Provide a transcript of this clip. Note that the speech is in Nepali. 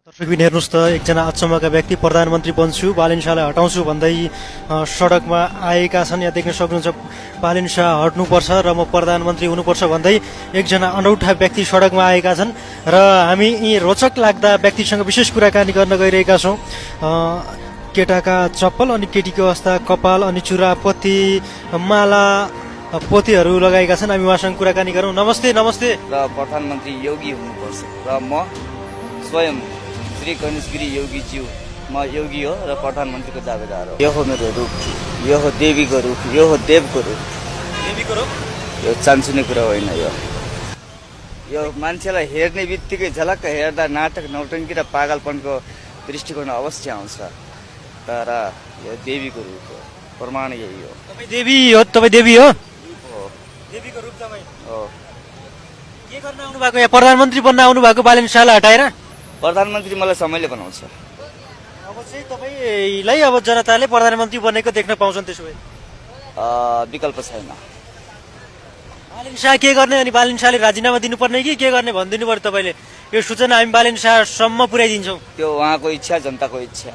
दर्शकबिन हेर्नुहोस् त एकजना अचम्मका व्यक्ति प्रधानमन्त्री बन्छु बालिन शाहलाई हटाउँछु भन्दै सडकमा आएका छन्। यहाँ देख्न सक्नुहुन्छ बालिन शाह हट्नुपर्छ र म प्रधानमन्त्री हुनुपर्छ भन्दै एकजना अनौठा व्यक्ति सडकमा आएका छन् र हामी यी रोचक लाग्दा व्यक्तिसँग विशेष कुराकानी गर्न गइरहेका छौँ। केटाका चप्पल अनि केटीको अवस्था कपाल अनि चुरापत्ती माला पोतीहरू लगाएका छन्। हामी उहाँसँग कुराकानी गरौँ। नमस्ते। नमस्ते। र प्रधानमन्त्री योगी हुनुपर्छ र म स्वयं श्री गणेश गिरी योगीज्यू म योगी हो र प्रधानमन्त्रीको दावेदार हो। यो हो मेरो रूप, यो हो देवीको रूप, यो हो देवको रूप। देवीको रूप यो चान्सुने कुरा होइन। यो मान्छेलाई हेर्ने बित्तिकै झलक्क हेर्दा नाटक नौटङ्की र पागलपनको दृष्टिकोण अवश्य आउँछ, तर यो देवीको रूप हो। प्रमाण यही हो। तपाईँ देवी हो? तपाईँ देवी हो? देवीको रूप तपाईँ हो। के गर्न आउनु भएको? यहाँ प्रधानमन्त्री बन्न आउनु भएको बालिन शाहलाई हटाएर? प्रधानमन्त्री मलाई समयले बनाउँछ। अब चाहिँ तपाईँलाई अब जनताले प्रधानमन्त्री बनेको देख्न पाउँछन्, त्यसो भए विकल्प छैन। बालिन शाह के गर्ने? अनि बालिन शाहले राजीनामा दिनुपर्ने कि के गर्ने भनिदिनु पर्यो तपाईँले? यो सूचना हामी बालिन शाहसम्म पुर्याइदिन्छौँ। त्यो उहाँको इच्छा, जनताको इच्छा।